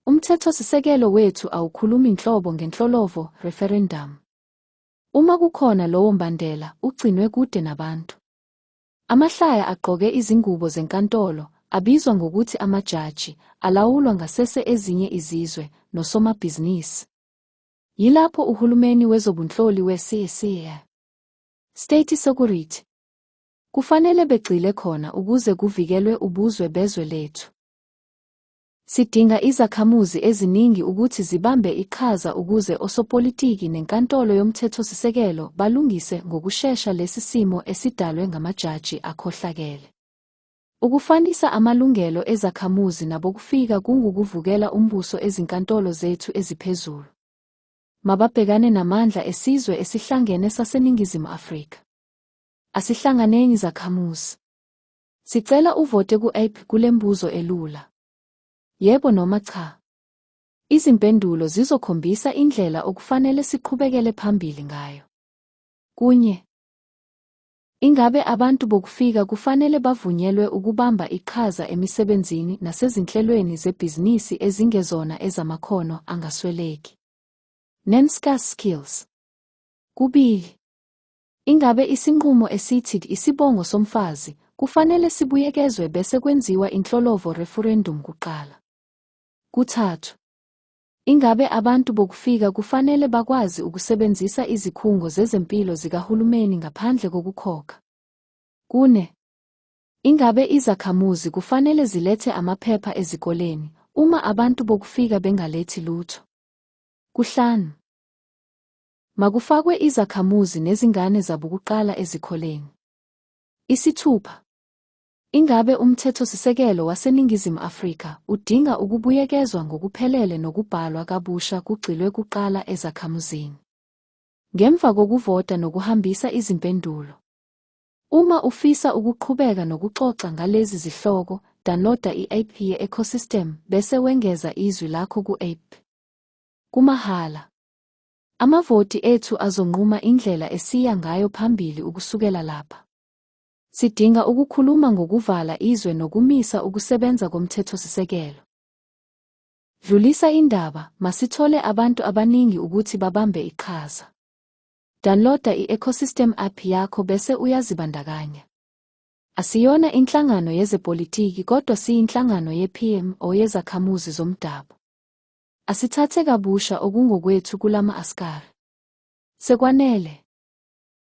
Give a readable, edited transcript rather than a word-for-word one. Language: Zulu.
Umthethosisekelo wethu awukhulumi nhlobo ngenhlolovo, referendum. Uma kukhona lowo mbandela, ugcinwe kude nabantu. Amahlaya agqoke izingubo zenkantolo, abizwa ngokuthi amajaji, alawulwa ngasese ezinye izizwe, nosomabhizinisi. Yilapho uhulumeni wezobunhloli we-CCA. State Security. Kufanele begxile khona ukuze kuvikelwe ubuzwe bezwe lethu. Sidinga izakhamuzi eziningi ukuthi zibambe iqhaza ukuze osopolitiki neNkantolo yoMthethosisekelo balungise ngokushesha lesi simo esidalwe ngamajaji akhohlakele. Ukufanisa amalungelo ezakhamuzi nabokufika kungukuvukela umbuso ezinkantolo zethu eziphezulu. Mababhekane namandla esizwe esihlangene saseNingizimu Afrika. Asihlanganeni zakhamuzi. Sicela uvote ku-app kule mbuzo elula. Yebo noma cha. Izimpendulo zizokhombisa indlela okufanele siqhubekele phambili ngayo. Kunye. Ingabe abantu bokufika kufanele bavunyelwe ukubamba iqhaza emisebenzini nasezinhlelweni zebhizinisi ezingezona ezamakhono angasweleki? Non-scarce skills. Kubili. Ingabe isinqumo esithi isibongo somfazi kufanele sibuyekezwe bese kwenziwa inhlolovo referendum kuqala? Kuthathu. Ingabe abantu bokufika kufanele bakwazi ukusebenzisa izikhungo zezempilo zikahulumeni ngaphandle kokukhokha? Kune. Ingabe izakhamuzi kufanele zilethe amaphepha ezikoleni uma abantu bokufika bengalethi lutho? Kuhlanu. Makufakwe izakhamuzi nezingane zabokuqala ezikoleni. Isithupha. Ingabe uMthethosisekelo waseNingizimu Afrika udinga ukubuyekezwa ngokuphelele nokubhalwa kabusha kugxilwe kuqala ezakhamuzini? Ngemva kokuvota nokuhambisa izimpendulo. Uma ufisa ukuqhubeka nokuxoxa ngalezi zihloko, downloada i-app ye-Ecosystem bese wengeza izwi lakho ku-app. Kumahhala. Amavoti ethu azonquma indlela esiya ngayo phambili ukusukela lapha. Sidinga ukukhuluma ngokuvala izwe nokumisa ukusebenza komthethosisekelo. Dlulisa indaba, masithole abantu abaningi ukuthi babambe iqhaza. Downloada i-Ecosystem app yakho bese uyazibandakanya. Asiyona inhlangano yezepolitiki kodwa siyinhlangano ye-PMO yezakhamuzi zomdabu. Asithathe kabusha okungokwethu kulama askari. Sekwanele.